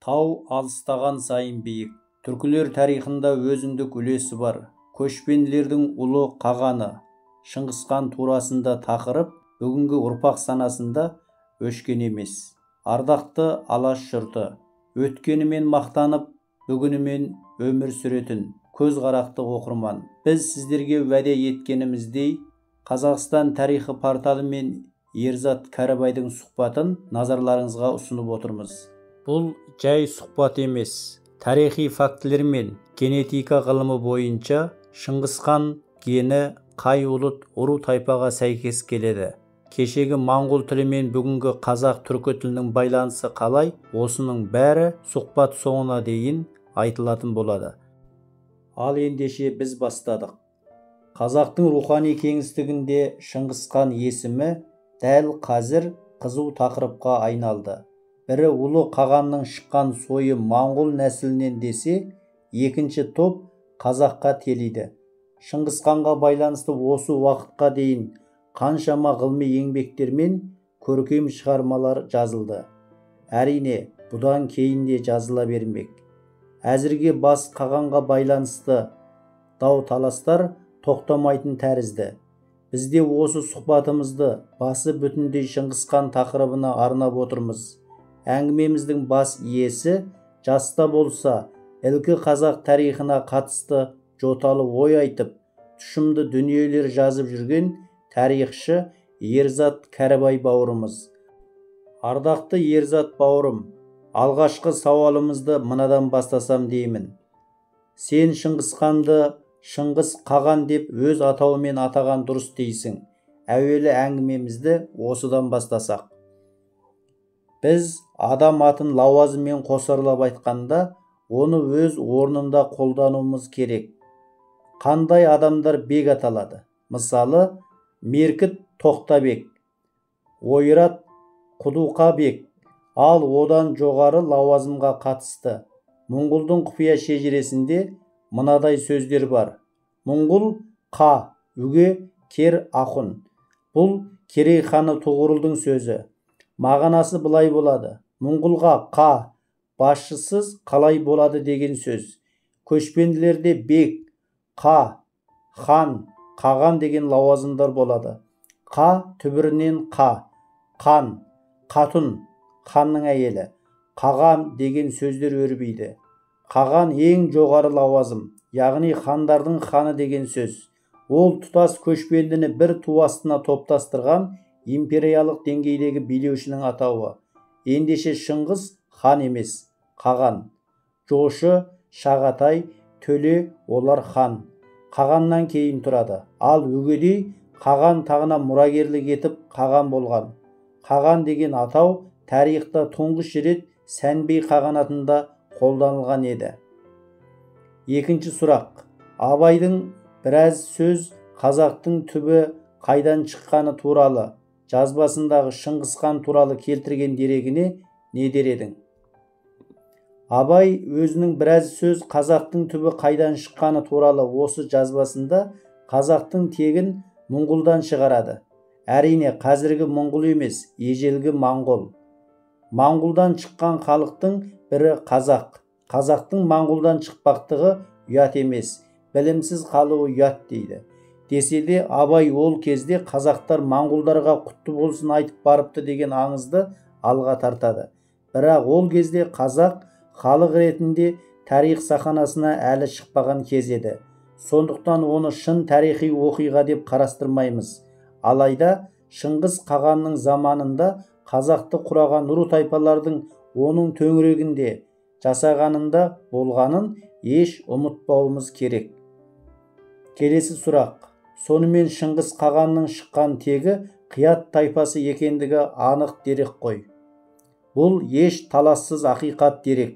Тау алыстаған сайын биік. Түркілер тарихында өзіндік үлесі бар. Көшпенділердің ұлы қағаны Шыңғысхан турасында тақырып бүгінгі ұрпақ санасында өшкен емес. Ардақты Алаш жұрты, өткенімен мақтанып, бүгінімен өмір сүретін көз қарақты оқырман. Біз сіздерге уәде еткеніміздей, Қазақстан тарихы порталы мен Ерзат Кәрібайдың сұхбатын назарларыңызға ұсынып отырмыз. Бұл жай сұхбат емес, тарихи фактілер мен генетика ғылымы бойынша Шыңғысхан гені қай ұлт, ру тайпаға сәйкес келеді? Кешегі моңғол тілі мен бүгінгі қазақ түркі тілінің байланысы қалай? Осының бәрі сұхбат соңына дейін айтылатын болады. Ал ендеше біз бастадық. Қазақтың рухани кеңістігінде Шыңғысхан есімі дәл қазір қызу тақырыпқа айналды. Бірі ұлы қағанның шыққан сойы моңғол нәсілінен десе, екінші топ қазаққа телиді. Шыңғысханға байланысты осы уақытқа дейін қаншама ғылыми еңбектер мен көркем шығармалар жазылды. Әрине, бұдан кейін де жазыла бермек. Әзірге бас қағанға байланысты дау таластар тоқтамайтын тәрізді. Бізде осы сұхбатымызды басы бүтіндей Шыңғысхан тақырыбына арнап отырмыз. Әңгімеміздің бас иесі жаста болса, ілкі қазақ тарихына қатысты жоталы ой айтып, тұшымды дүниелер жазып жүрген тарихшы Ерзат Кәрібай бауырымыз. Ардақты Ерзат бауырым, алғашқы сауалымызды мынадан бастасам деймін. Сен Шыңғысханды Шыңғыс қаған деп өз атауымен атаған дұрыс дейсің. Әуелі әңгімемізді осыдан бастасақ. Біз адам атын лауазыммен қосарлап айтқанда, оны өз орнында қолдануымыз керек. Қандай адамдар бек аталады? Мысалы, Меркіт Тоқтабек, Ойрат Құдуқабек, ал одан жоғары лауазымға қатысты. Мұңғұлдың құпия шежіресінде мынадай сөздер бар. Мұңғұл қа, үге, кер ақұн. Бұл Керей ханы Тұғырылдың сөзі. Мағынасы былай болады. Мұңғұлға қа, басшысыз қалай болады деген сөз. Көшпенділерде бек, қа, хан, қаған деген лауазымдар болады. Қа түбірінен қа, қан, қатұн, ханның әйелі. Қаған деген сөздер өрбиді. Қаған ең жоғары лауазым, яғни хандардың ханы деген сөз. Ол тұтас көшпендіні бір ту астына топтастырған империялық деңгейдегі билеушінің атауы. Ендеше Шыңғыс хан емес, қаған. Жошы, Шағатай, Төле олар хан. Қағаннан кейін тұрады. Ал Өгедей қаған тағына мұрагерлік етіп қаған болған. Қаған деген атау тарихта тұңғыш рет Сәнбей қағанатында қолданылған еді. Екінші сұрақ. Абайдың біраз сөз қазақтың түбі қайдан шыққаны туралы жазбасындағы Шыңғысхан туралы келтірген дерегіне не дер едің? Абай өзінің біраз сөз қазақтың түбі қайдан шыққаны туралы осы жазбасында қазақтың тегін мұңғұлдан шығарады. Әрине, қазіргі мұңғұл емес, ежелгі моңғол. Моңғолдан шыққан халықтың бірі қазақ. Қазақтың моңғолдан шықпақтығы ұят емес, білімсіз қалуы ұят дейді. Десе де Абай ол кезде қазақтар моңғолдарға құтты болсын айтып барыпты деген аңызды алға тартады. Бірақ ол кезде қазақ халық ретінде тарих сахнасына әлі шықпаған кез еді. Сондықтан оны шын тарихи оқиға деп қарастырмаймыз. Алайда Шыңғыс қағанның заманында қазақты құраған ру тайпалардың оның төңірегінде жасағанында болғанын еш ұмытпауымыз керек. Келесі сұрақ. Сонымен Шыңғыс қағанның шыққан тегі Қият тайпасы екендігі анық дерек қой. Бұл еш талассыз ақиқат дерек.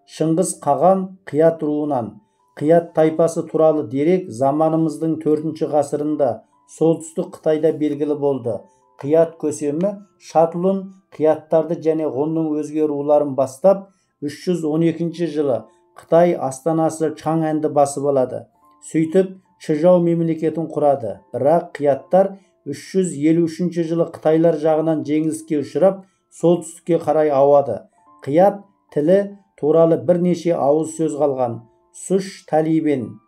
Шыңғыс қаған Қият руынан. Қият тайпасы туралы дерек заманымыздың 4 ғасырында солтүстік Қытайда белгілі болды. Қият көсемі Шатұлын қияттарды және ғұнның өзге руларын бастап 312 жылы Қытай астанасы Чаңәнді басып алады. Сөйтіп Чжао мемлекетін құрады. Бірақ қияттар 353 жылы қытайлар жағынан жеңіліске ұшырап, солтүстікке қарай ауады. Қият Тілі туралы бірнеше ауыз сөз қалған. Сұш талибен,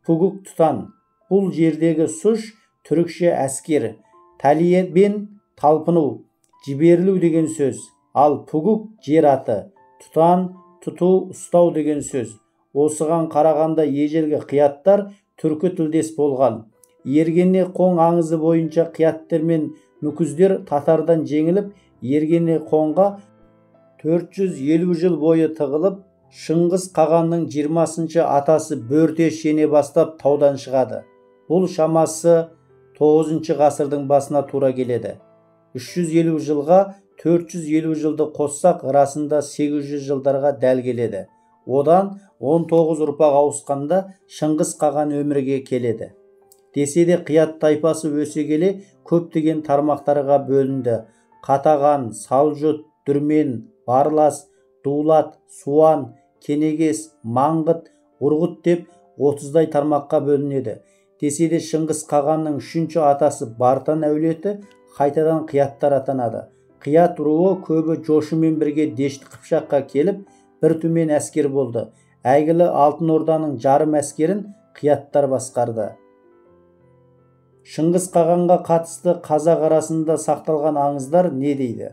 пугук тұтан. Бұл жердегі сұш түрікше әскер, талибен талпыну, жіберілу деген сөз. Ал пугук жер аты, тұтан, тұту, ұстау деген сөз. Осыған қарағанда ежелгі қияттар түркі тілдес болған. Ергене Қоң аңызы бойынша қияттар мен нүкіздер татардан жеңіліп, Ергене Қоңға 450 жыл бойы тығылып, Шыңғыс қағанның 20-шы атасы Бөрте шене бастап таудан шығады. Бұл шамасы 9 ғасырдың басына тура келеді. 350 жылға 450 жылды қоссақ, расында 800 жылдарға дәл келеді. Одан 19 ұрпақ ауысқанда Шыңғыс қаған өмірге келеді. Десе де қият тайпасы өсе келе көптеген тармақтарға бөлінді. Қатаған, Салжұт, Дүрмен, Барлас, Дулат, Суан, Кенегес, Маңғыт, Ұрғыт деп 30-дай тармаққа бөлінеді. Десе де Шыңғыс қағанның 3-ші атасы Бартан әулеті қайтадан қияттар атанады. Қият руы көбі Жошымен бірге Дешті Қыпшаққа келіп, бір түмен әскер болды. Әйгілі Алтын Орданың жарым әскерін қияттар басқарды. Шыңғыс қағанға қатысты қазақ арасында сақталған аңыздар не дейді?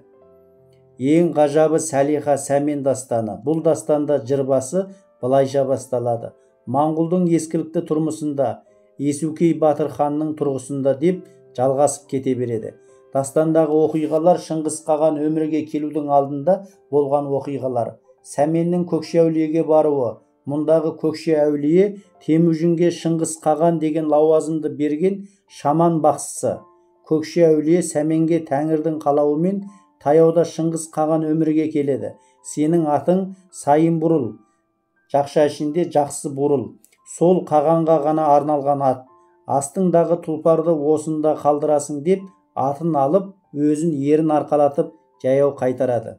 Ең ғажабы Сәлиха Сәмен дастаны. Бұл дастанда жырбасы былайша басталады. Моңғолдың ескілікті тұрмысында, Есукей батыр ханның тұрғысында деп жалғасып кете береді. Дастандағы оқиғалар Шыңғыс қаған өмірге келудің алдында болған оқиғалар. Сәменнің Көкше әулиеге баруы, мұндағы Көкше әулие Темүжінге Шыңғыс қаған деген лауазымды берген шаман бақсысы. Көкше әулие Сәменге тәңірдің қалауымен таяуда Шыңғыс қаған өмірге келеді. Сенің атың Сайын Бурыл, жақша ішінде Жақсы Бурыл. Сол қағанға ғана арналған ат. Астыңдағы тұлпарды осында қалдырасың деп атын алып, өзін ерін арқалатып жаяу қайтарады.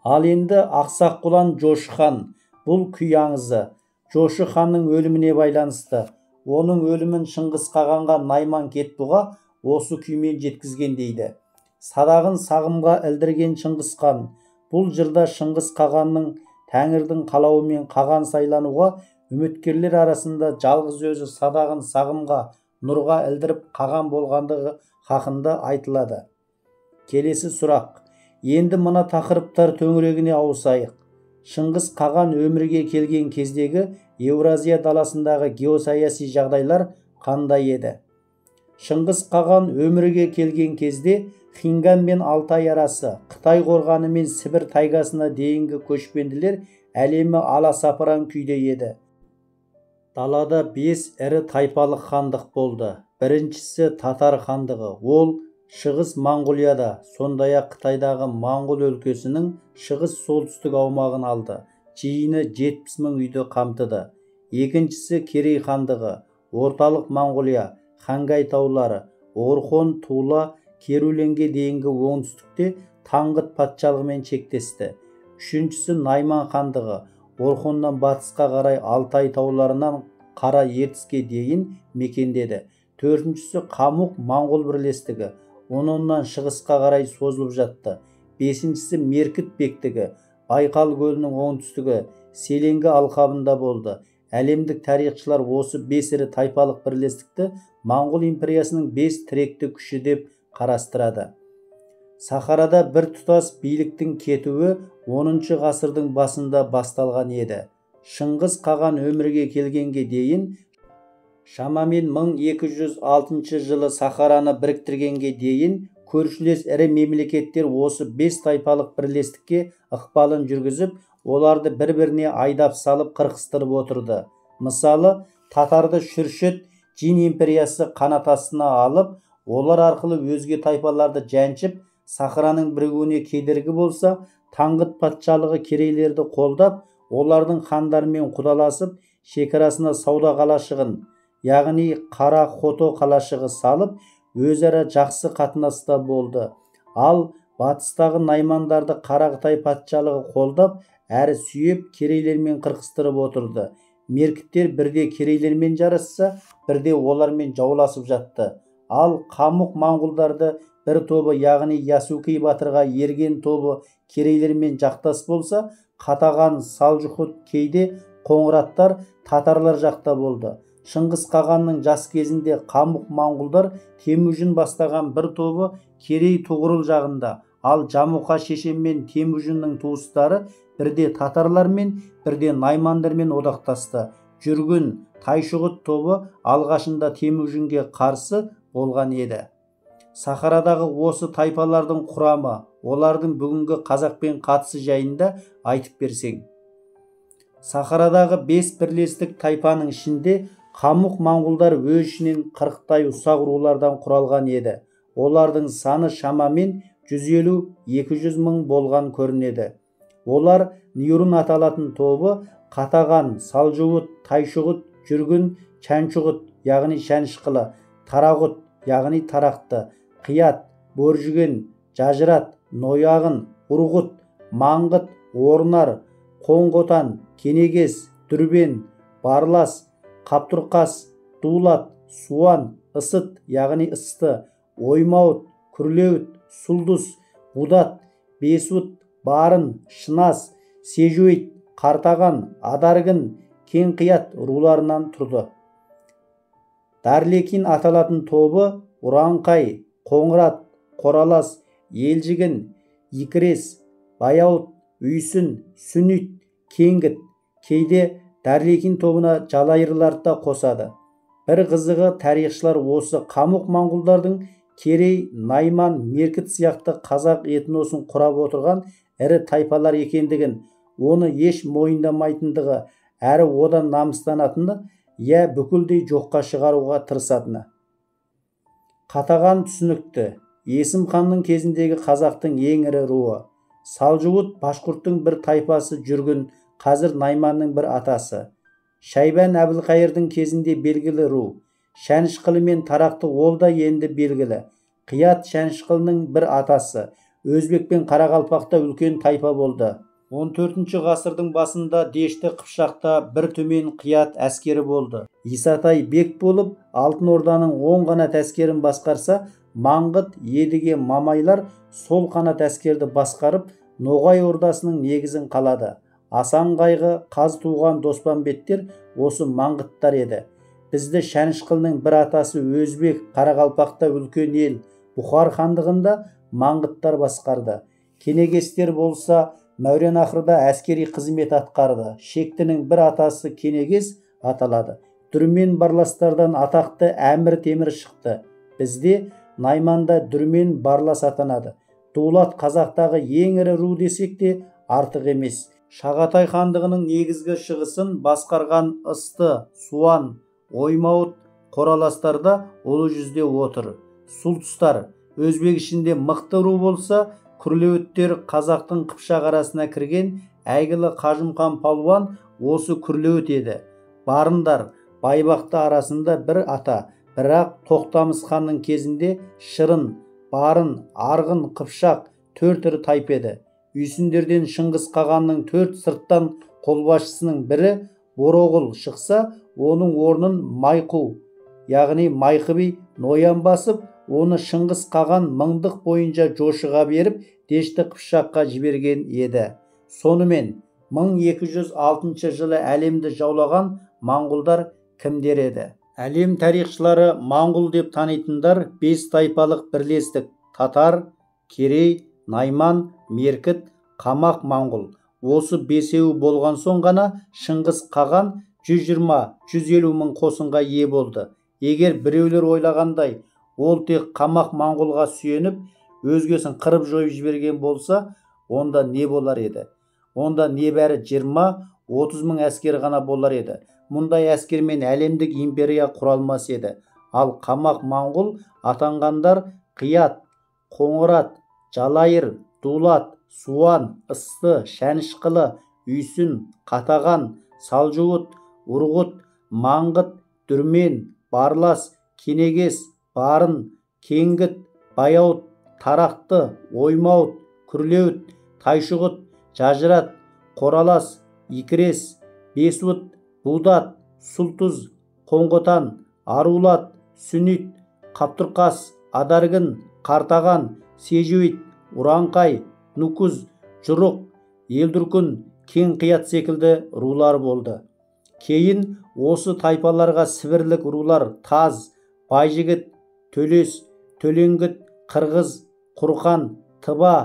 Ал енді Ақсақ құлан Жошы хан. Бұл күй аңызы. Жошы ханның өліміне байланысты. Оның өлімін Шыңғыс қағанға Найман Кетбұға осы күймен жеткізген дейді. Садағын сағымға ілдірген Шыңғыс хан. Бұл жырда Шыңғыс қағанның тәңірдің қалауымен қаған сайлануға үміткерлер арасында жалғыз өзі садағын сағымға, нұрға ілдіріп қаған болғандығы хақында айтылады. Келесі сұрақ. Енді мына тақырыптар төңірегіне ауысайық. Шыңғыс қаған өмірге келген кездегі Еуразия даласындағы геосаяси жағдайлар қандай еді? Шыңғыс қаған өмірге келген кезде Хинган мен Алтай арасы, Қытай қорғаны мен Сібір тайгасына дейінгі көшпенділер әлемі аласапыран күйде еді. Далада 5 ірі тайпалық хандық болды. Біріншісі татар хандығы. Ол Шығыс Моңғолияда, сондай-ақ Қытайдағы Моңғол өлкесінің шығыс солтүстік аумағын алды. Жиыны 70 мың үйді қамтыды. Екіншісі Керей хандығы. Орталық Моңғолия, Хангай таулары, Орхон, Тула, Керуленге дейінгі оңтүстікте Таңғыт патшалығымен шектесті. Үшіншісі Найман хандығы. Орхоннан батысқа қарай Алтай тауларынан Қара Ертіске дейін мекендеді. Төртіншісі Қамуқ Моңғол бірлестігі. Онынан шығысқа қарай созылып жатты. Бесіншісі Меркіт бектігі. Байқал көлінің оңтүстігі Селенгі алқабында болды. Әлемдік тарихшылар осы 5 ірі тайпалық бірлестікті Моңғол империясының 5 тіректі күші деп қарастырады. Сахарада бір тұтас биліктің кетуі 10 ғасырдың басында басталған еді. Шыңғыс қаған өмірге келгенге дейін шамамен 1206 жылы Сахараны біріктіргенге дейін көршілес ірі мемлекеттер осы 5 тайпалық бірлестікке ықпалын жүргізіп, оларды бір-біріне айдап салып қырқыстырып отырды. Мысалы, татарды Шүршіт Жин империясы қанат астына алып, олар арқылы өзге тайпаларды жаншып, Сахараның бірігуіне кедергі болса, Таңғыт патшалығы керейлерді қолдап, олардың хандарымен құдаласып, шекарасына сауда қалашығын, яғни Қара Хото қалашығы салып, өзара жақсы қатынаста болды. Ал батыстағы наймандарды Қара Қытай патшалығы қолдап, әрі сүйеп керейлермен қырқыстырып отырды. Меркіттер бірде керейлермен жарасса, бірде олармен жауласып жатты. Ал Қамуқ моңғолдарды Бір тобы, яғни Ясукей батырға ерген тобы керейлермен жақтас болса, Қатаған, Салжұқыт, кейде қоңыраттар татарлар жақта болды. Шыңғыс қағанның жас кезінде қамық моңғолдар Темүжін бастаған бір тобы Керей Тұғырыл жағында, ал Жамұқа шешен мен Темүжіннің туыстары бірде татарлармен, бірде наймандармен одақтасты. Жүргін, Тайшығыт тобы алғашында Темүжінге қарсы болған еді. Сахарадағы осы тайпалардың құрамы, олардың бүгінгі қазақпен қатысы жайында айтып берсең. Сахарадағы 5 бірлестік тайпаның ішінде қамық моңғолдар өз ішінен 40-тай ұсақ рулардан құралған еді. Олардың саны шамамен 150-200 мың болған көрінеді. Олар Нюрун аталатын тобы Қатаған, Салжұғыт, Тайшығыт, Жүргін, Чәншұғыт, яғни Шәнішқылы, Тарағұт, яғни Тарақты, Қият, Бөржіген, Жажырат, Нояғын, Ұрғыт, Маңғыт, Орнар, Қоңғотан, Кенегес, Дүрбен, Барлас, Қаптұрқас, Дулат, Суан, Ысыт, яғни Ысты, Оймауыт, Күрлеуіт, Сұлдыс, Будат, Бесуыт, Барын, Шынас, Сежуит, Қартаған, Адаргін, Кеңқият руларынан тұрды. Дарлекин аталатын тобы Ұранқай, Қоңырат, Қоралас, Елжігін, Икірес, Баяуыт, Үйсін, Сүнит, Кеңгіт, кейде Дарлекин тобына жалайырларды да қосады. Бір қызығы, тарихшылар осы қамық моңғолдардың Керей, Найман, Меркіт сияқты қазақ этносын құрап отырған ірі тайпалар екендігін, оны еш мойындамайтындығы, әрі одан намыстанатыны, я бүкілдей жоққа шығаруға тырысатыны. Қатаған түсінікті. Есім ханның кезіндегі қазақтың ең ірі руы. Салжұғыт башқұрттың бір тайпасы, Жүргін, қазір Найманның бір атасы. Шайбан Әбілқайырдың кезінде белгілі ру. Шәнішқылы мен Тарақты ол да енді белгілі. Қият Шәнішқылының бір атасы. Өзбек пен Қарақалпақта үлкен тайпа болды. 14 ғасырдың басында Дешті Қыпшақта бір түмен Қият әскері болды. Исатай бек болып, Алтын Орданың 10 қанат әскерін басқарса, Маңғыт, Едіге, Мамайлар сол қанат әскерді басқарып, Ноғай Ордасының негізін қалады. Асан қайғы, Қаз туған Доспанбеттер осы маңғыттар еді. Бізді Шәнішқылының бір атасы Өзбек, Қарақалпақта үлкен ел, Бұхар хандығында маңғыттар басқарды. Кенегестер болса, Мәуереннахрда әскери қызмет атқарды. Шектінің бір атасы Кенегес аталады. Дүрмен барластардан атақты Әмір Темір шықты. Бізде Найманда Дүрмен барлас атанады. Дулат қазақтағы ең ірі ру десек те артық емес. Шағатай хандығының негізгі шығысын басқарған Ысты, Суан, Оймауыт, Қораластарда ұлы жүзде отыр. Сұлтыстар өзбек ішінде мықты ру болса, Күрлеуіттер қазақтың Қыпшақ арасына кірген әйгілі Қажымқан палуан осы Күрлеуіт еді. Барындар Байбақты арасында бір ата, бірақ Тоқтамыс ханның кезінде Шырын, Барын, Арғын, Қыпшақ төрт ірі тайпа еді. Үйсіндерден Шыңғыс қағанның 4 сырттан қолбасшысының бірі Бороғыл шықса, оның орнын Майқу, яғни Майқы би Ноян басып, оны Шыңғыс қаған мыңдық бойынша Жошыға беріп, Дешті Қыпшаққа жіберген еді. Сонымен 1206 жылы әлемді жаулаған моңғолдар кімдер еді? Әлем тарихшылары моңғол деп танитындар 5 тайпалық бірлестік: татар, керей, найман, меркіт, қамақ моңғол. Осы бесеуі болған соң ғана Шыңғыс қаған 120-150 мың қосынға ие болды. Егер біреулер ойлағандай, ол тек қамақ моңғолға сүйеніп, өзгесін қырып жойып жіберген болса, онда не болар еді? Онда небәрі 20-30 мың әскер ғана болар еді. Мұндай әскермен әлемдік империя құралмас еді. Ал қамақ моңғол атанғандар Қият, Қоңырат, Жалайыр, Дулат, Суан, Ысты, Шәнішқылы, Үйсін, Қатаған, Салжұғыт, Ұрғыт, Маңғыт, Дүрмен, Барлас, Кенегес, Барын, Кеңгіт, Баяуыт, Тарақты, Оймауыт, Күрлеуіт, Тайшығыт, Жажырат, Қоралас, Икірес, Бесуыт, Будат, Сұлтұз, Қоңғотан, Арулат, Сүнит, Қаптұрқас, Адаргін, Қартаған, Сежуит, Уранқай, Нукуз, Жұрық, Елдүркін, Кең Қият секілді рулар болды. Кейін осы тайпаларға сібірлік рулар Таз, Байжігіт, Төлес, Төленгіт, Қырғыз, Құрқан, Тыба,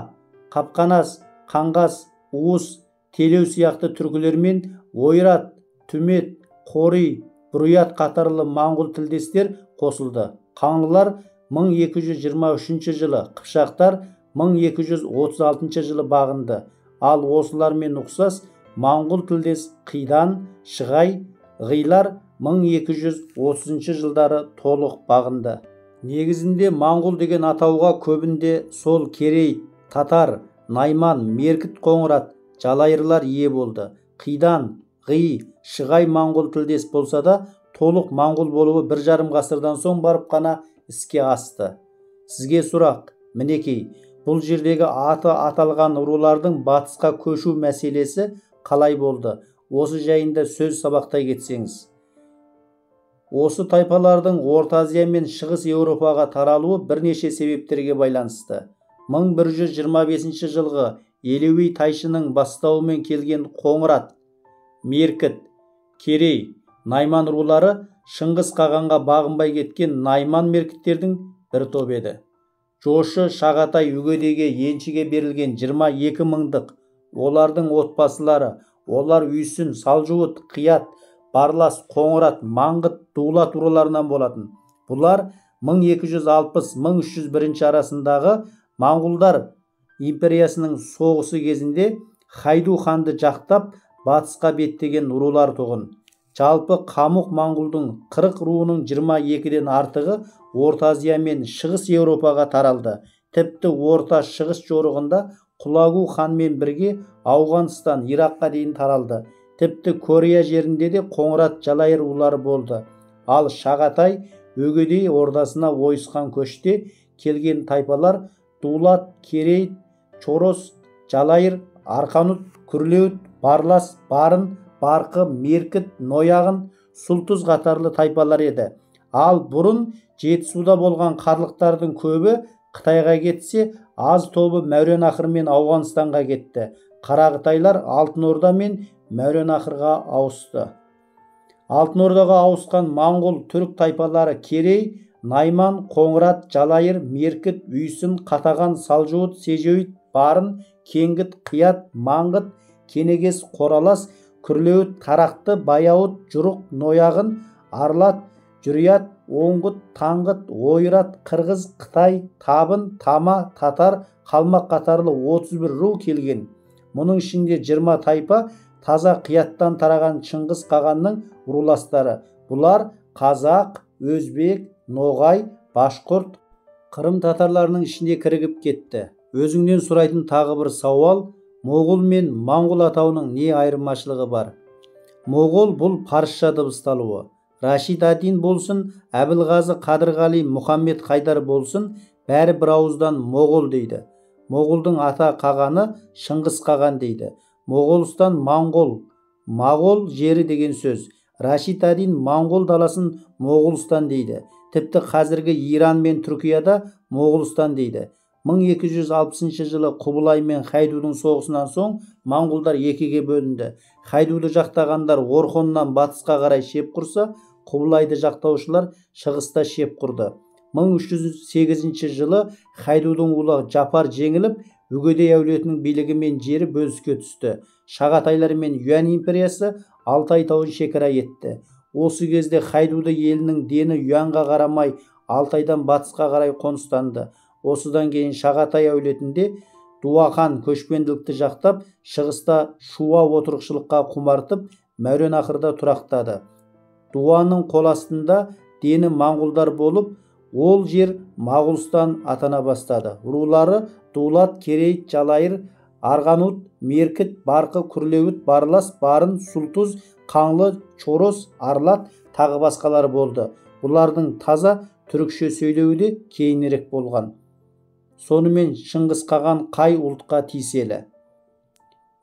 Қапқанас, Қаңғас, Уыс, Телеу сияқты түркілермен Ойрат, Түмет, Қори, Бұруят қатарлы моңғол тілдестер қосылды. Қаңлылар 1223 жылы, қыпшақтар 1236 жылы бағынды. Ал осылармен ұқсас моңғол тілдес Қидан, Шығай, Ғилар 1230 жылдары толық бағынды. Негізінде моңғол деген атауға көбінде сол Керей, Татар, Найман, Меркіт, Қоңырат, Жалайырлар ие болды. Қидан, Ғи, Шығай моңғол тілдес болса да, толық моңғол болуы 1,5 ғасырдан соң барып қана іске асты. Сізге сұрақ, мінекей, бұл жердегі аты аталған рулардың батысқа көшу мәселесі қалай болды? Осы жайында сөз сабақтай кетсеңіз. Осы тайпалардың Орта Азия мен Шығыс Еуропаға таралуы бірнеше себептерге байланысты. 1125 жылғы Елеуей тайшының бастауымен келген Қоңырат, Меркіт, Керей, Найман рулары Шыңғыс қағанға бағынбай кеткен Найман меркіттердің бір тобы еді. Жошы Шағатай Үгедейге еншіге берілген 22 мыңдық, олардың отбасылары, олар Үйсін, Салжуыт, Қият, Барлас, Қоңырат, Маңғыт, Дулат руларынан болатын. Бұлар 1260-1301 арасындағы Моңғолдар империясының соғысы кезінде Хайду ханды жақтап батысқа беттеген рулар тұғын. Жалпы Қамуқ моңғолдың 40 руының 22-ден артығы Орта Азия мен Шығыс Еуропаға таралды. Тіпті Орта Шығыс жорығында Құлагу ханмен бірге Ауғанстан, Иракқа дейін таралды. Тіпті Корея жерінде де Қоңырат, Жалайыр рулары болды. Ал Шағатай Өгедей ордасына ойысқан көште келген тайпалар Дулат, Керей, Чорос, Жалайыр, Арқанут, Күрлеуіт, Барлас, Барын, Барқы, Меркіт, Нояғын, Сұлтұз қатарлы тайпалар еді. Ал бұрын Жетісуда болған қарлықтардың көбі Қытайға кетсе, аз тобы Мәуереннахр мен Ауғанстанға кетті. Қарақытайлар Алтын Орда мен Мәуереннахрға ауысты. Алтын Ордаға ауысқан моңғол түрік тайпалары Керей, Найман, Қоңырат, Жалайыр, Меркіт, Үйсін, Қатаған, Салжуыт, Сежеуит, Барын, Кеңгіт, Қият, Маңғыт, Кенегес, Қоралас, Күрлеуіт, Тарақты, Баяуыт, Жұрық, Нояғын, Арлат, Жүрият, Оңғыт, Таңғыт, Ойрат, Қырғыз, Қытай, Табын, Тама, Татар, Қалмақ қатарлы 31 ру келген. Мұның ішінде 20 тайпа таза Қияттан тараған Шыңғыс қағанның руластары. Бұлар қазақ, өзбек, ноғай, башқұрт, қырым татарларының ішінде кірігіп кетті. Өзіңнен сұрайтын тағы бір сауал, моғол мен моңғол атауының не айырмашылығы бар? Моғол бұл парысша дыбысталуы. Рашид ад-Дин болсын, Әбілғазы Қадырғали, Мұхаммед Хайдар болсын, бәрі бір ауыздан моғол дейді. Моғолдың ата қағаны Шыңғыс қаған дейді. Моғолстан моңғол, моғол жері деген сөз. Рашид ад-Дин моңғол даласын Моғолстан дейді. Тіпті қазіргі Иран мен Түркияда Моғолстан дейді. 1260 жылы Құбылай мен Хайдудың соғысынан соң моңғолдар екіге бөлінді. Хайдуды жақтағандар Орхоннан батысқа қарай шеп құрса, Құбылайды жақтаушылар шығыста шеп құрды. 1308 жылы Хайдудың ұлы Жапар жеңіліп, Үгедей әулетінің билігі мен жері бөліске түсті. Шағатайлар мен Юань империясы Алтай тауын шекара етті. Осы кезде Хайдуды елінің дені Юанға қарамай Алтайдан батысқа қарай қоныстанды. Осыдан кейін Шағатай әулетінде Дуахан көшпенділікті жақтап, шығыста Шуа отырықшылыққа құмартып, Мәуереннахрда тұрақтады. Дуаның қол астында дені моңғолдар болып, ол жер Моғолстан атана бастады. Рулары Дулат, Керей, Жалайыр, Арғанут, Меркіт, Барқы, Күрлеуіт, Барлас, Барын, Сұлтұз, Қаңлы, Чорос, Арлат, тағы басқалары болды. Бұлардың таза түрікше сөйлеуі де кейінірек болған. Сонымен Шыңғыс қаған қай ұлтқа тиеселі?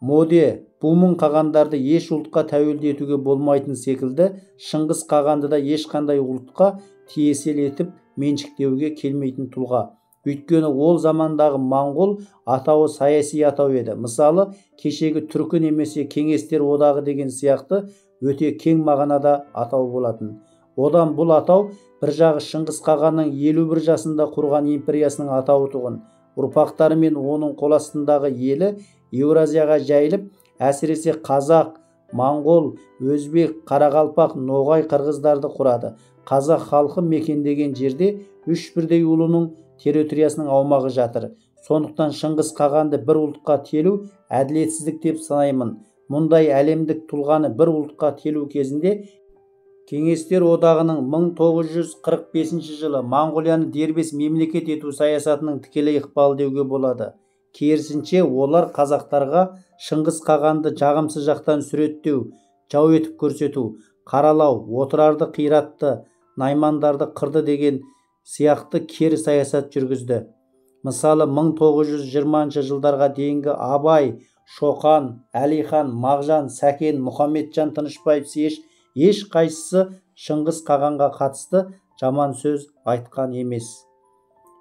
Моде, Бумын қағандарды еш ұлтқа тәуелді етуге болмайтын секілді, Шыңғыс қағанды да ешқандай ұлтқа тиеселі етіп меншіктеуге келмейтін тұлға. Өйткені ол замандағы моңғол атауы саяси атау еді. Мысалы, кешегі түркі немесе Кеңестер одағы деген сияқты өте кең мағынада атау болатын. Одан бұл атау бір жағы Шыңғыс қағанның 51 жасында құрған империясының атауы тұғын. Ұрпақтары мен оның қол астындағы елі Еуразияға жайылып, әсіресе қазақ, моңғол, өзбек, қарақалпақ, ноғай, қырғыздарды құрады. Қазақ халқы мекендеген жерде үш бірдей ұлының территориясының аумағы жатыр. Сондықтан Шыңғыс қағанды бір ұлтқа телу әділетсіздік деп санаймын. Мұндай әлемдік тұлғаны бір ұлтқа телу кезінде Кеңестер одағының 1945 жылы Моңғолияны дербес мемлекет ету саясатының тікелей ықпалы деуге болады. Керісінше, олар қазақтарға Шыңғыс қағанды жағымсыз жақтан суреттеу, жау етіп көрсету, қаралау, Отырарды қиратты, наймандарды қырды деген сияқты кері саясат жүргізді. Мысалы, 1920 жылдарға дейінгі Абай, Шоқан, Әлихан, Мағжан, Сәкен, Мұхамеджан Тынышбаев еш қайсысы Шыңғыс қағанға қатысты жаман сөз айтқан емес.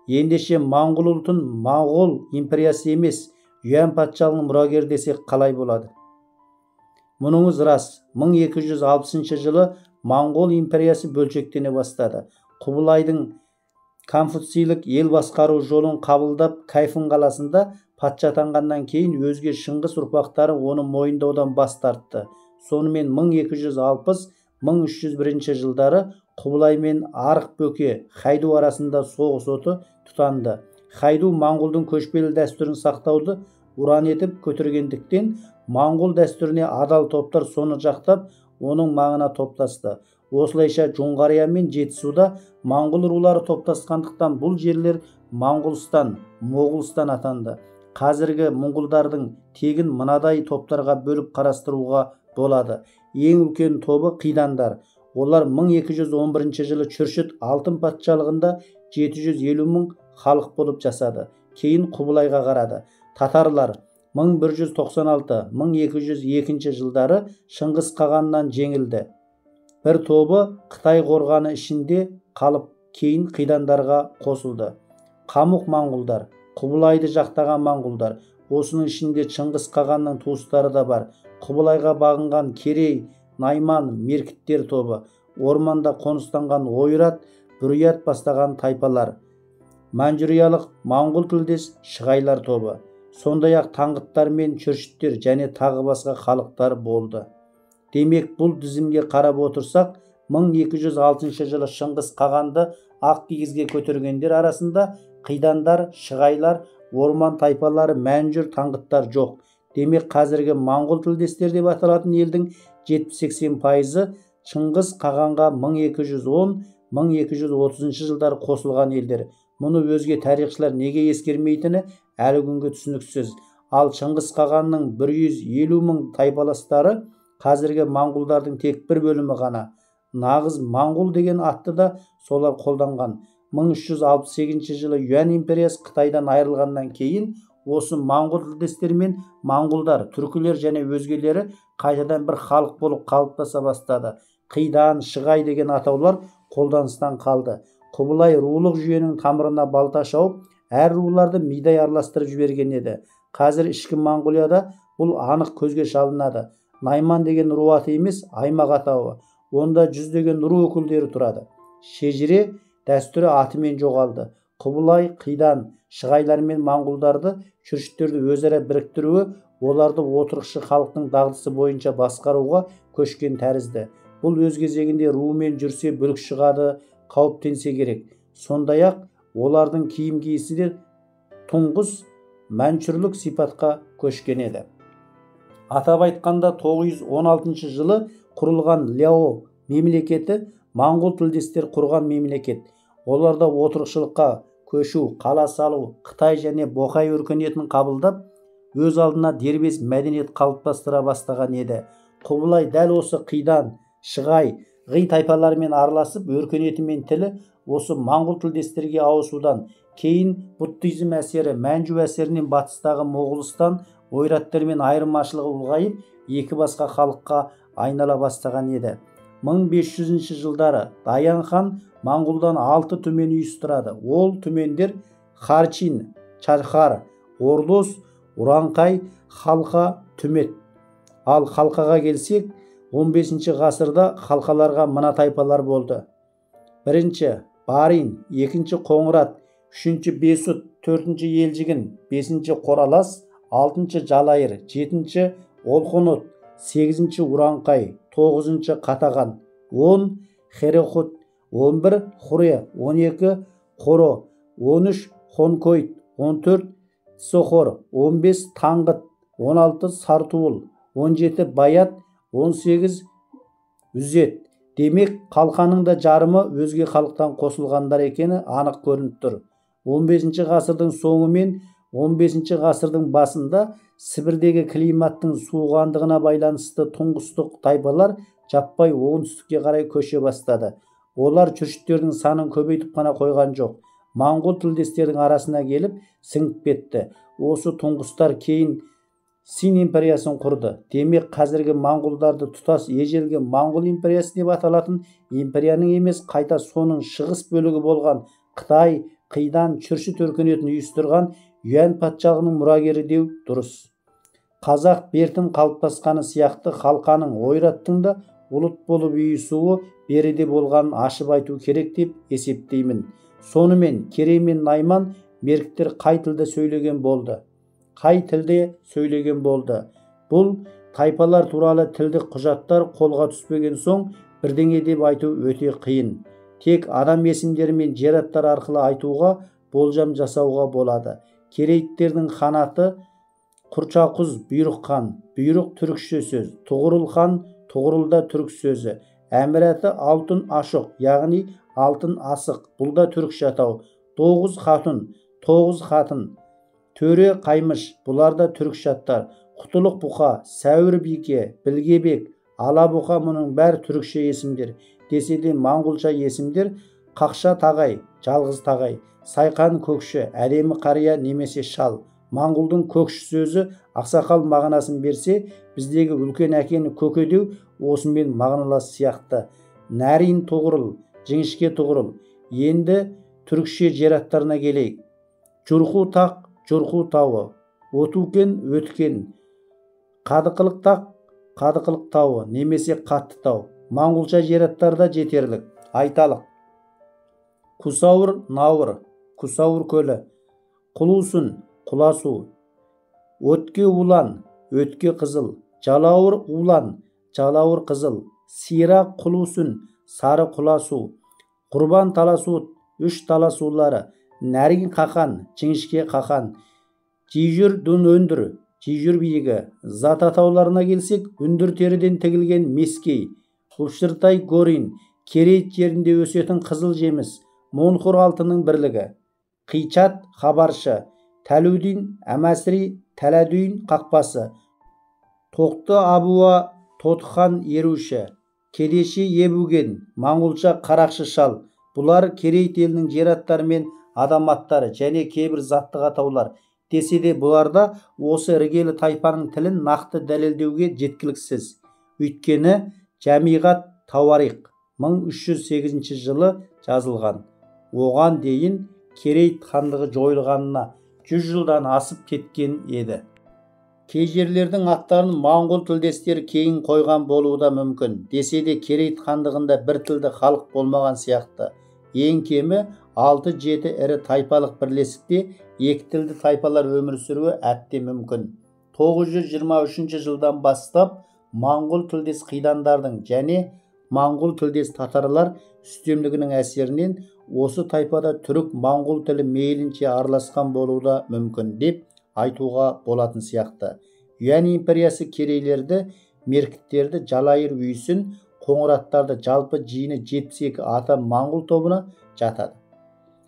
Ендеше моңғол ұлтын Моңғол империясы емес, Юань патшалығының мұрагері десек қалай болады? Мұныңыз рас. 1260 жылы Моңғол империясы бөлшектене бастады. Құбылайдың конфуцийлік ел басқару жолын қабылдап, Кайфын қаласында патша атанғаннан кейін өзге Шыңғыс ұрпақтары оны мойындаудан бас тартты. Сонымен 1260-1301 жылдары Құбылай мен Арық Бөке Хайду арасында соғыс оты тұтанды. Хайду моңғолдың көшпелі дәстүрін сақтауды ұран етіп көтергендіктен, моңғол дәстүріне адал топтар соны жақтап, оның маңына топтасты. Осылайша Жоңғария мен Жетісуда моңғол рулары топтасқандықтан бұл жерлер Моңғолстан, Моғолстан атанды. Қазіргі моңғолдардың тегін мынадай топтарға бөліп қарастыруға болады. Ең үлкен тобы қидандар. Олар 1211 жылы Чүршіт Алтын патшалығында 750 мың халық болып жасады. Кейін Құбылайға қарады. Татарлар 1196-1202 жылдары Шыңғыс қағаннан жеңілді. Бір тобы Қытай қорғаны ішінде қалып, кейін қидандарға қосылды. Қамуқ моңғолдар, Құбылайды жақтаған моңғолдар. Осының ішінде Шыңғыс қағанның туыстары да бар. Құбылайға бағынған Керей, Найман, Меркіттер тобы, орманда қоныстанған Ойрат, Бүрят бастаған тайпалар, Маньчжуриялық моңғол тілдес Шығайлар тобы, сондай-ақ таңғыттар мен чүршіттер және тағы басқа халықтар болды. Демек, бұл тізімге қарап отырсақ, 1206 жылы Шыңғыс қағанды ақ кигізге көтергендер арасында қидандар, шығайлар, орман тайпалары, мәнжүр, таңғыттар жоқ. Демек, қазіргі моңғол тілдестер деп аталатын елдің 70-80% Шыңғыс қағанға 1210-1230 жылдары қосылған елдер. Мұны өзге тарихшылар неге ескермейтіні әлі күнге түсініксіз. Ал Шыңғыс қағанның 150 мың тайпаластары қазіргі моңғолдардың тек бір бөлімі ғана. Нағыз моңғол деген атты да солар қолданған. 1368 жылы Юань империясы Қытайдан айырылғаннан кейін осы моңғол тілдестер мен моңғолдар, түркілер және өзгелері қайтадан бір халық болып қалыптаса бастады. Қидан, Шығай деген атаулар қолданыстан қалды. Құбылай рулық жүйенің тамырына балта шауып, әр руларды мидай араластырып жіберген еді. Қазір ішкі Моңғолияда бұл анық көзге шалынады. Найман деген ру аты емес, аймақ атауы. Онда жүздеген ру өкілдері тұрады. Шежіре дәстүрі атымен жоғалды. Құбылай, Қидан, Шығайлар мен моңғолдарды, чүршіттерді өзара біріктіруі оларды отырықшы халықтың дағдысы бойынша басқаруға көшкен тәрізді. Бұл өз кезегінде румен жүрсе бүлік шығады, қауіптенсе керек. Сондай-ақ олардың киім киісі де тұңғыс мәншүрлік сипатқа көшкен еді. Атап айтқанда 916 жылы құрылған Ляо мемлекеті моңғол тілдестер құрған мемлекет. Оларда отырықшылыққа көшу, қала салу, Қытай және Боқай өркениетін қабылдап, өз алдына дербес мәдениет қалыптастыра бастаған еді. Құбылай дәл осы Қидан, Шығай, Ғи тайпаларымен араласып, өркениеті мен тілі осы моңғол тілдестерге ауысудан, кейін буддизм әсері, мәнжу әсерінен батыстағы Моғолстан ойраттармен айырмашылығы ұлғайып, екі басқа халыққа айнала бастаған еді. 1500 жылдары Даян хан моңғолдан 6 түмен ұйыстырады. Ол түмендер Харчин, Чархар, Ордос, Ураңқай, Халқа, Түмет. Ал халқаға келсек, 15 ғасырда халқаларға мына тайпалар болды. Бірінші Барин, екінші Қоңырат, үшінші Бесут, төртінші Елжігін, бесінші Қоралас, алтыншы Жалайыр, жетінші Олқонот, сегізінші Ураңқай, тоғызыншы Қатаған, 10 Херехут, 11 Хуре, 12 Қоро, 13 Хонкойт, 14 Цохор, 15 Таңғыт, 16 Сартуыл, 17 Баят, 18 Үзет. Демек, қалқаның да жарымы өзге халықтан қосылғандар екені анық көрініп тұр. 15 ғасырдың соңы мен 15 ғасырдың басында Сібірдегі климаттың суығандығына байланысты тұңғыстық тайпалар жаппай оңтүстікке қарай көше бастады. Олар түршіктердің санын көбейтіп қана қойған жоқ, моңғол тілдестердің арасына келіп сіңіп кетті. Осы тұңғыстар кейін Син империясын құрды. Демек, қазіргі моңғолдарды тұтас ежелгі Моңғол империясы деп аталатын империяның емес, қайта соның шығыс бөлігі болған Қытай, Қидан, Чүршіт өркениетін ұйыстырған Юань патшалығының мұрагері деу дұрыс. Қазақ бертін қалыптасқаны сияқты халқаның, ойраттың да ұлт болып ұйысуы береде болғанын ашып айту керек деп есептеймін. Сонымен Керей мен Найман меркіттер қай тілде сөйлеген болды? Қай тілде сөйлеген болды? Бұл тайпалар туралы тілдік құжаттар қолға түспеген соң бірдеңе деп айту өте қиын. Тек адам есімдері мен жер аттары арқылы айтуға, болжам жасауға болады. Керейттердің ханаты Құрчақұз бұйрық хан, бұйрық түрікше сөз, Тұғырыл хан, Тұғырылда түрік сөзі, әмірәті Алтын Ашық, яғни Алтын Асық, бұл да түрікше атау, Тоғыз хатын, Тоғыз хатын, Төре Қаймыш, бұлар да түрікше аттар, Құтылық Бұқа, Сәуір Бике, Білгебек, Алабұқа, мұның бәрі түрікше есімдер. Десе де моңғолша есімдер Қақша Тағай, Жалғыз Тағай, Сайқан Көкші, Әдемі Қария немесе Шал. Моңғолдың көкші сөзі ақсақал мағынасын берсе, біздегі үлкен әкені көке деу осымен мағыналас сияқты. Нәрин Тұғырыл, Жіңішке Тұғырыл. Енді түрікше жер аттарына келейік. Жұрқу тақ, Жұрқу тауы, Отукен, Өткен, Қадықылық тақ, Қадықылық тауы немесе Қатты тау. Моңғолша жер аттары да жетерлік. Айталық, Кусауыр, Науыр, Кусауыр көлі, Құлусун, Құласу, Өтке Улан, Өтке Қызыл, Жалауыр Улан, Жалауыр Қызыл, Сира Құлусун, Сары Құласу, Құрбан Таласу, Үш Таласулары, Нәрин Қақан, Жіңішке Қақан, Жижүр Дун Өндір, Жижүр биігі. Зат атауларына келсек, үндір теріден тігілген мескей, Ұпшыртай Горин, Керейт жерінде өсетін қызыл жеміс, Монхур алтының бірлігі, Қичат хабаршы, Тәлудин Әмәсри, Тәләдүйін қақпасы, Тоқты Абуа Тотхан еруші, Кедеші Ебуген, моңғолша қарақшы шал. Бұлар Керейт елінің жер аттары мен адам аттары және кейбір заттық атаулар. Десе де бұларда осы іргелі тайпаның тілін нақты дәлелдеуге жеткіліксіз. Өйткені Жәмиғат Тауарих 1308 жылы жазылған. Оған дейін Керейт хандығы жойылғанына 100 жылдан асып кеткен еді. Кей жерлердің аттарын моңғол тілдестері кейін қойған болуы да мүмкін. Десе де Керейт хандығында бір тілді халық болмаған сияқты. Ең кемі 6-7 ірі тайпалық бірлестікте екі тілді тайпалар өмір сүруі әбден мүмкін. 923 жылдан бастап моңғол тілдес қидандардың және моңғол тілдес татарлар үстемдігінің әсерінен осы тайпада түрік моңғол тілі мейлінше араласқан болуы да мүмкін деп айтуға болатын сияқты. Юань империясы керейлерді, меркіттерді, Жалайыр үйсін, қоңыраттарды жалпы жиыны 72 ата моңғол тобына жатады.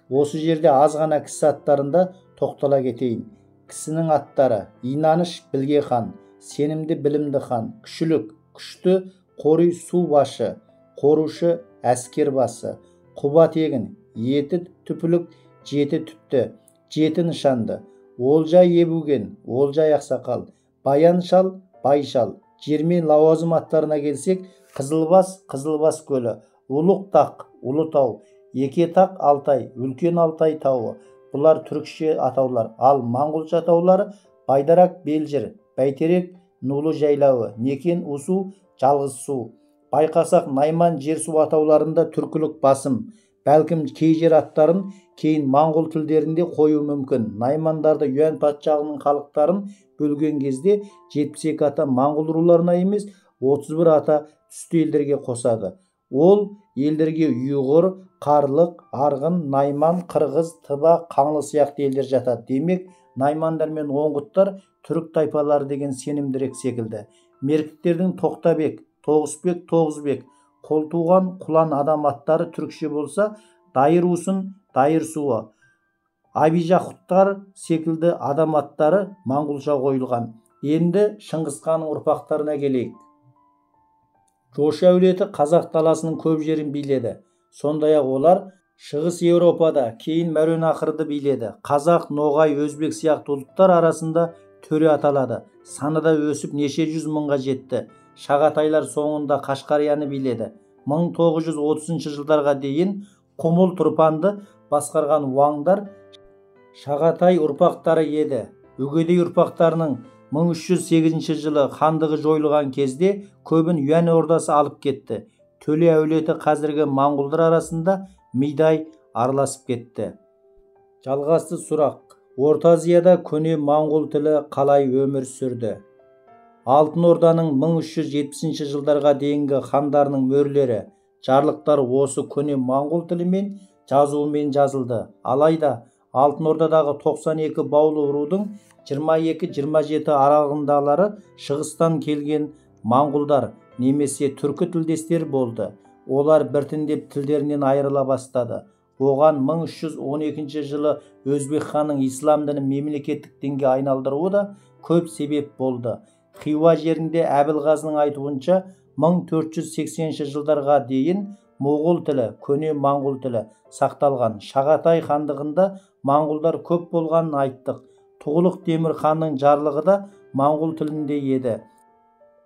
Осы жерде аз ғана кісі аттарында тоқтала кетейін. Кісінің аттары: Инаныш Білге хан, сенімді білімді хан, күшілік, күшті қори су башы, қорушы әскер басы, құба тегін, еті түпілік, жеті түпті, жеті нышанды, Олжай Ебуген, Олжай ақсақал, Баян шал, Бай шал. Жермен лауазым аттарына келсек, Қызылбас, Қызылбас көлі, Ұлық тақ, Ұлы тау, Еке тақ, Алтай, Үлкен Алтай тауы, Бұлар түрікше атаулар. Ал моңғолша атаулары Байдарак, Белжір, Бәйтерек, Нулы жайлауы, Некен, Усу, Жалғыз су. Байқасақ, Найман жер-су атауларында түркілік басым. Бәлкім кей жер аттарын кейін моңғол тілдерінде қою мүмкін. Наймандарды Юань патшалығының халықтарын бөлген кезде 72 ата моңғол руларына емес, 31 ата түсті елдерге қосады. Ол елдерге ұйғыр, қарлық, арғын, найман, қырғыз, тыба, қаңлы сияқты елдер жатады. Демек, наймандар мен оңғыттар түрік тайпалары деген сенімдірек секілді. Меркіттердің Тоқтабек, Тоғысбек, Тоғызбек, Қолтуған, Құлан адам аттары түрікше болса, Дайыр усын, Дайыр суы, Абижақұттар секілді адам аттары моңғолша қойылған. Енді Шыңғысханның ұрпақтарына келейік. Жошы әулеті қазақ даласының көп жерін биледі. Сондай-ақ олар Шығыс Еуропада, кейін Мәуереннахрды биледі. Қазақ, ноғай, өзбек сияқты ұлттар арасында төре аталады. Саны да өсіп неше жүз мыңға жетті. Шағатайлар соңында Қашқарияны биледі. 1930 жылдарға дейін Құмыл Тұрпанды басқарған уаңдар Шағатай ұрпақтары еді. Үгедей ұрпақтарының 1308 жылы хандығы жойылған кезде көбін Юань ордасы алып кетті. Төле әулеті қазіргі моңғолдар арасында мидай араласып кетті. Жалғасты сұрақ. Орта Азияда көне моңғол тілі қалай өмір сүрді? Алтын Орданың 1370 жылдарға дейінгі хандарының мөрлері, жарлықтары осы көне моңғол тілімен жазуымен жазылды. Алайда Алтын Ордадағы 92 баулы рудың 22-27 аралығындағылары шығыстан келген моңғолдар немесе түркі тілдестер болды. Олар біртіндеп тілдерінен айырыла бастады. Оған 1312 жылы Өзбек ханның ислам дінін мемлекеттік дінге айналдыруы да көп себеп болды. Хиуа жерінде Әбілғазының айтуынша 1480 жылдарға дейін моғол тілі, көне моңғол тілі сақталған. Шағатай хандығында моңғолдар көп болғанын айттық. Тұғылық Темір ханның жарлығы да моңғол тілінде еді.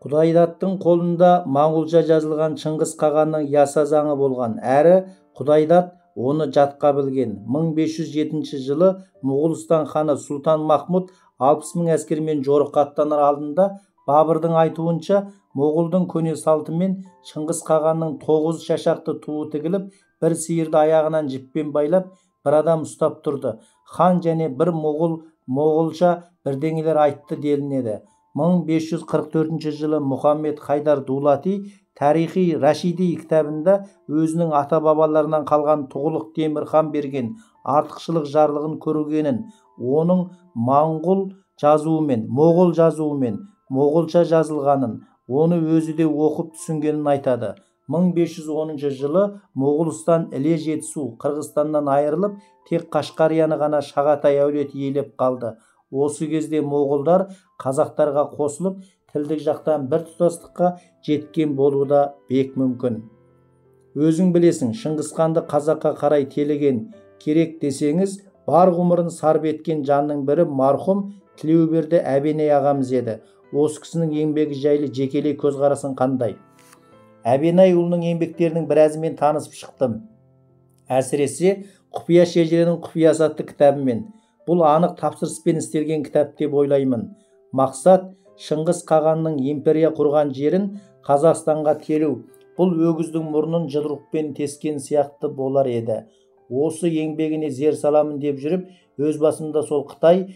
Құдайдаттың қолында моңғолша жазылған Шыңғыс қағанның Яса заңы болған. Әрі Құдайдат оны жатқа білген. 1507 жылы Моғолстан ханы Сұлтан Махмұд 60 мың әскермен жорыққа аттанар алдында Бабырдың айтуынша моғолдың көне салтымен Шыңғыс қағанның 9 шашақты туы тігіліп, бір сиырды аяғынан жіппен байлап, бір адам ұстап тұрды. Хан және бір моғол моғолша бірдеңелер айтты делінеді. 1544 жылы Мұхаммед Хайдар Дулати Тарихи Рашиди кітабында өзінің ата-бабаларынан қалған Тұғылық Темір хан берген артықшылық жарлығын көргенін, оның моңғол жазуымен, моғол жазуымен, моғолша жазылғанын, оны өзі де оқып түсінгенін айтады. 1510 жылы Моғолстан Іле Жетісу Қырғызстаннан айырылып, тек Қашқарияны ғана Шағатай әулеті иелеп қалды. Осы кезде моғолдар қазақтарға қосылып, тілдік жақтан бір тұтастыққа жеткен болуы да бек мүмкін. Өзің білесің, Шыңғысханды қазаққа қарай теліген керек десеңіз, бар ғұмырын сарп еткен жанның бірі марқұм Тілеуберді Әбенай ағамыз еді. Осы кісінің еңбегі жайлы жекелей көзқарасың қандай? Әбенай ұлының еңбектерінің біразымен танысып шықтым. Әсіресе Құпия шежіренің құпиясы атты кітабымен. Бұл анық тапсырыспен істелген кітап деп ойлаймын. Мақсат Шыңғыс қағанның империя құрған жерін Қазақстанға телу. Бұл өгіздің мұрнын жұдырықпен тескен сияқты болар еді. Осы еңбегіне зер саламын деп жүріп, өз басымда сол Қытай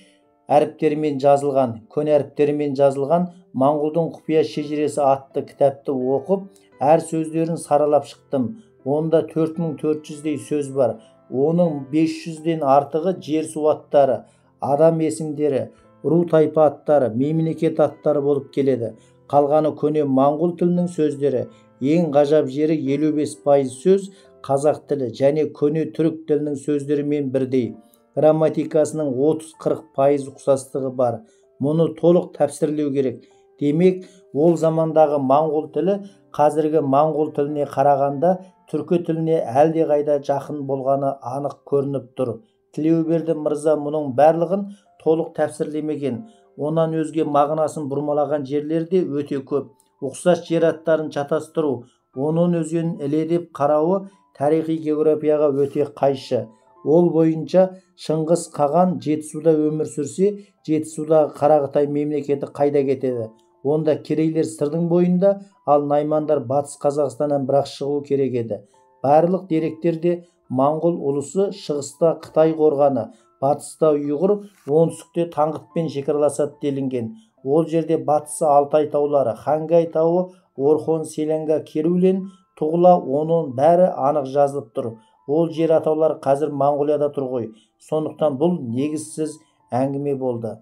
әріптерімен жазылған, көне әріптерімен жазылған Моңғолдың құпия шежіресі атты кітапты оқып, әр сөздерін саралап шықтым. Онда 4400-дей сөз бар. Оның 500-ден артығы жер-су аттары, адам есімдері, ру тайпа аттары, мемлекет аттары болып келеді. Қалғаны көне моңғол тілінің сөздері. Ең ғажап жері 55% сөз қазақ тілі және көне түрік тілінің сөздерімен бірдей. Грамматикасының 30-40% ұқсастығы бар. Мұны толық тәпсірлеу керек. Демек, ол замандағы моңғол тілі қазіргі моңғол тіліне қарағанда түркі тіліне әлдеқайда жақын болғаны анық көрініп тұр. Тілеуберді мырза мұның барлығын толық тәпсірлемеген. Онан өзге мағынасын бұрмалаған жерлер де өте көп. Ұқсас жер аттарын шатастыру, оның өзенін Іле деп қарауы тарихи географияға өте қайшы. Ол бойынша Шыңғыс қаған Жетісуда өмір сүрсе, Жетісудағы Қарақытай мемлекеті қайда кетеді? Онда керейлер Сырдың бойында, ал наймандар Батыс Қазақстаннан бірақ шығу керек еді. Барлық деректерде моңғол ұлысы шығыста Қытай қорғаны, батыста Ұйғыр, оңтүстікте Таңғытпен шекараласады делінген. Ол жерде батысы Алтай таулары, Хангай тауы, Орхон, Селенга, Керулен, Тұғла, Онон бәрі анық жазылып тұр. Ол жер атаулары қазір Моңғолияда тұр ғой. Сондықтан бұл негізсіз әңгіме болды.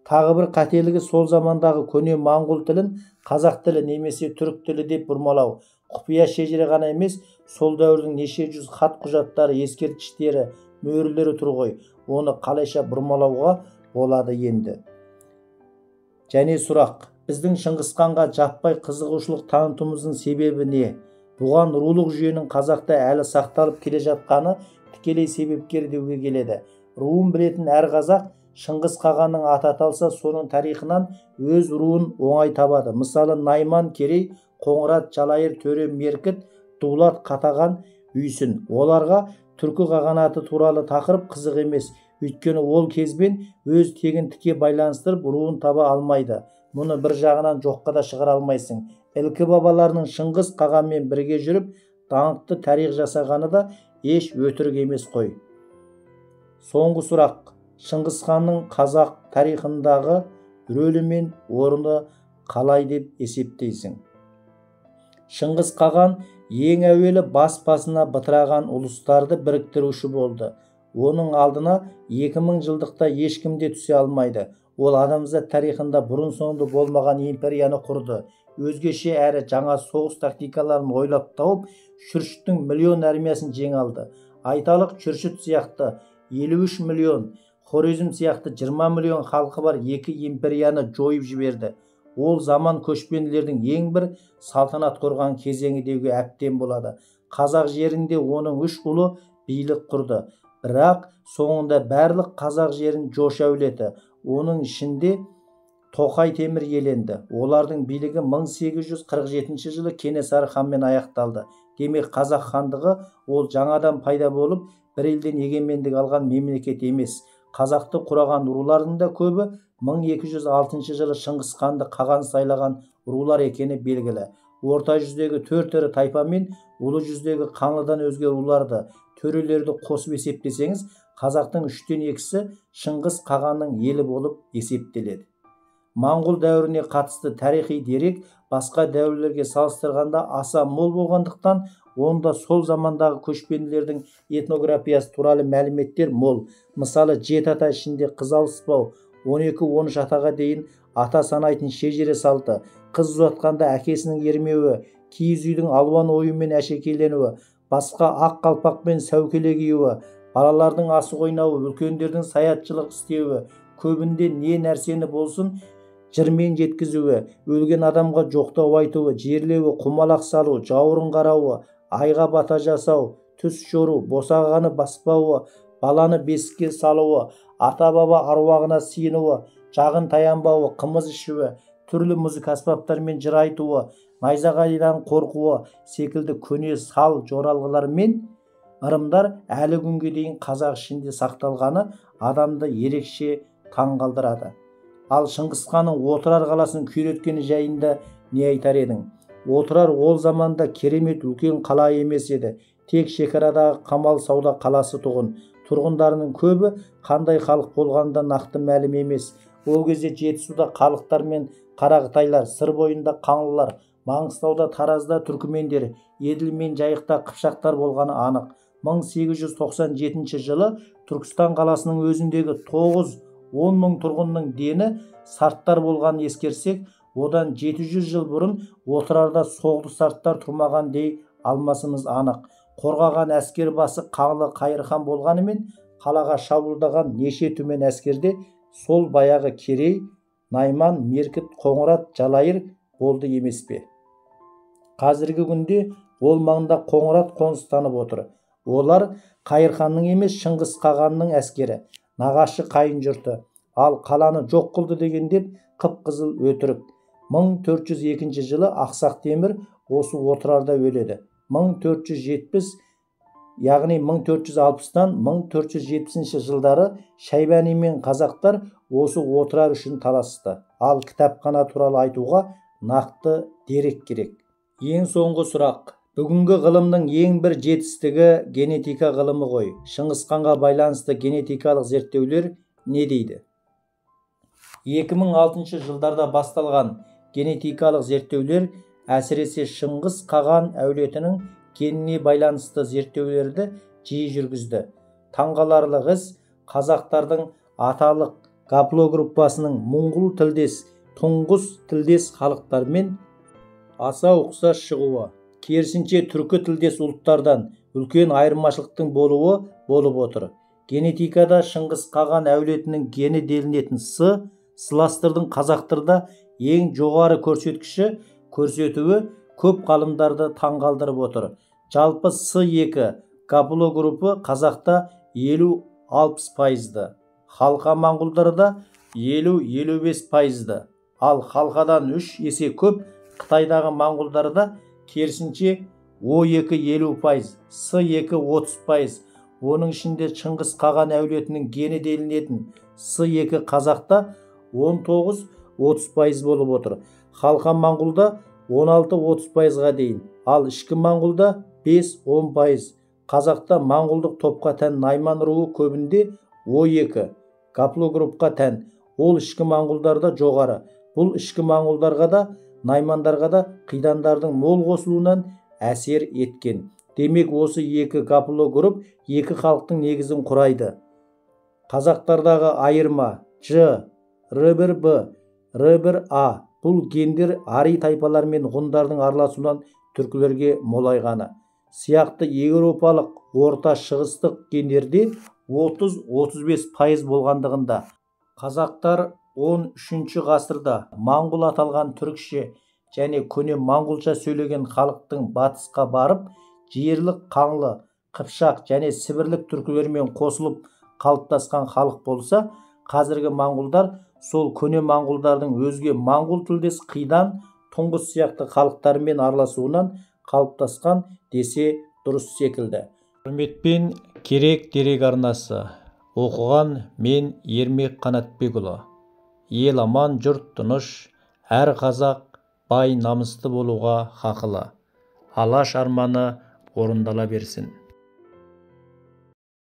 Тағы бір қателігі сол замандағы көне моңғол тілін қазақ тілі немесе түрік тілі деп бұрмалау. Құпия шежіре ғана емес, сол дәуірдің неше жүз хат құжаттары, ескерткіштері, мөрлері тұр ғой. Оны қалайша бұрмалауға болады енді? Және сұрақ, біздің Шыңғысханға жаппай қызығушылық танытуымыздың себебі не? Бұған рулық жүйенің қазақта әлі сақталып келе жатқаны тікелей себепкер деуге келеді. Руын білетін әр қазақ Шыңғыс қағанның аты аталса, соның тарихынан өз руын оңай табады. Мысалы, Найман, Керей, Қоңырат, Жалайыр, Төре, Меркіт, Дулат, Қатаған, Үйсін. Оларға түркі қағанаты туралы тақырып қызық емес. Өйткені ол кезбен өз тегін тіке байланыстырып руын таба алмайды. Мұны бір жағынан жоққа да шығара алмайсың. Ілкі бабаларының Шыңғыс қағанмен бірге жүріп, даңқты тарих жасағаны да еш өтірік емес қой. Соңғы сұрақ. Шыңғыс ханның қазақ тарихындағы рөлі мен орны қалай деп есептейсің? Шыңғыс қаған ең әуелі бас басына бытыраған ұлыстарды біріктіруші болды. Оның алдына 2000 жылдықта ешкім де түсе алмайды. Ол адамзат тарихында бұрын-соңды болмаған империяны құрды. Өзгеше әрі жаңа соғыс тактикаларын ойлап тауып, Шүршіттің миллион армиясын жеңе алды. Айталық, Шүршіт сияқты 53 миллион, Хорезм сияқты 20 миллион халқы бар екі империяны жойып жіберді. Ол заман көшпенділердің ең бір салтанат құрған кезеңі деуге әбден болады. Қазақ жерінде оның үш ұлы билік құрды. Бірақ соңында барлық қазақ жерін Жошы әулеті, оның ішінде Тоқай Темір иеленді. Олардың билігі 1847 жылы Кенесары ханмен аяқталды. Демек, қазақ хандығы ол жаңадан пайда болып, бір елден егемендік алған мемлекет емес. Қазақты құраған рулардың да көбі 1206 жылы Шыңғыс ханды қаған сайлаған рулар екені белгілі. Орта жүздегі төрт ірі тайпа мен Ұлы жүздегі Қаңлыдан өзге руларды, төрелерді қосып есептесеңіз, қазақтың 2/3-і Шыңғыс қағанның елі болып есептеледі. Моңғол дәуіріне қатысты тарихи дерек басқа дәуірлерге салыстырғанда аса мол болғандықтан, онда сол замандағы көшпенділердің этнографиясы туралы мәліметтер мол. Мысалы, 7 ата ішінде қыз алыспау, 12-13 атаға дейін ата санайтын шежіре салты, қыз ұзатқанда әкесінің ермеуі, киіз үйдің алуан оюмен әшекейленуі, басқа ақ қалпақпен сәукеле киюі, балалардың асық ойнауы, үлкендердің саятшылық істеуі, көбінде не нәрсені болсын жырмен жеткізуі, өлген адамға жоқтау айтуы, жерлеуі, құмалақ салу, жауырын қарауы, айға бата жасау, түс жору, босағаны баспауы, баланы бесікке салуы, ата-баба аруағына сиынуы, жағын таянбауы, қымыз ішуі, түрлі музыка аспаптарымен жыр айтуы, найзағайдан қорқуы секілді көне сал жоралғылар мен ырымдар әлі күнге дейін қазақ ішінде сақталғаны адамды ерекше таңғалдырады. Ал Шыңғыс ханның Отырар қаласын күйреткені жайында не айтар едің? Отырар ол заманда керемет үлкен қала емес еді. Тек шекарадағы қамал сауда қаласы тұғын. Тұрғындарының көбі қандай халық болғаны да нақты мәлім емес. Ол кезде Жетісуда қалықтар мен қарақытайлар, Сыр бойында қаңлылар, Маңғыстауда, Таразда түркімендер, Еділ мен Жайықта қыпшақтар болғаны анық. 1897 жылы Түркістан қаласының өзіндегі 9-10 мың тұрғынның дені сарттар болғанын ескерсек, одан 700 жыл бұрын Отырарда соғды сарттар тұрмаған дей алмасымыз анық. Қорғаған әскер басы Қаңлы Қайырхан болғанымен, қалаға шабуылдаған неше түмен әскерде сол баяғы Керей, Найман, Меркіт, Қоңырат, Жалайыр болды емес пе? Қазіргі күнде ол маңда Қоңырат қоныстанып отыр. Олар Қайырханның емес, Шыңғыс қағанның әскері, нағашы қайын жұрты. Ал қаланы жоқ қылды деген деп қып-қызыл өтірік. 1402 жылы Ақсақ Темір осы Отырарда өледі. 1470 Яғни 1460-тан 1470 жылдары Шайбани мен қазақтар осы Отырар үшін таласты. Ал кітапхана туралы айтуға нақты дерек керек. Ең соңғы сұрақ. Бүгінгі ғылымның ең бір жетістігі генетика ғылымы ғой. Шыңғысханға байланысты генетикалық зерттеулер не дейді? 2006 жылдарда басталған генетикалық зерттеулер әсіресе Шыңғыс қаған әулетінің геніне байланысты зерттеулерді жиі жүргізді. Таңғаларлық іс, қазақтардың аталық гаплогруппасының моңғол тілдес, тұңғыс тілдес халықтармен аса ұқсас шығуы, керісінше түркі тілдес ұлттардан үлкен айырмашылықтың болуы болып отыр. Генетикада Шыңғыс қаған әулетінің гені делінетін С сыластырдың қазақтарда ең жоғары көрсеткіші көрсетуі көп ғалымдарды таңғалдырып отыр. Жалпы С2 гаплогруппы қазақта 50-60%-ды, халқа моңғолдарда 50-55%-ды, ал халқадан 3 есе көп Қытайдағы моңғолдарда керісінше О2 50%, С2 30%. Оның ішінде Шыңғыс қаған әулетінің гені делінетін С2 қазақта 19-30% болып отыр. Халқа моңғолда 16-30%-ға дейін, ал ішкі моңғолда 5-10%. Қазақта моңғолдық топқа тән найман руы көбінде О2 гаплогруппқа тән, ол ішкі моңғолдарда жоғары. Бұл ішкі моңғолдарға да, наймандарға да қидандардың мол қосылуынан әсер еткен. Демек, осы екі гаплогрупп екі халықтың негізін құрайды. Қазақтардағы айырма Ж, Р1Б, Р1А бұл гендер ари тайпалар мен ғұндардың араласуынан түркілерге молайғаны сияқты еуропалық орта шығыстық гендерде 30-35% болғандығында. Қазақтар 13 ғасырда моңғол аталған түркше және көне моңғолша сөйлеген халықтың батысқа барып, жерлік қаңлы, қыпшақ және сібірлік түркілермен қосылып қалыптасқан халық болса, қазіргі моңғолдар сол көне моңғолдардың өзге моңғол тілдес қидан, тұңғыс сияқты халықтармен араласуынан қалыптасқан десе дұрыс секілді. Құрметпен, Керек дерек арнасы. Оқыған мен Ермек Қанатбекұлы. Ел аман, жұрт тыныш, әр қазақ бай намысты болуға хақылы. Алаш арманы орындала берсін.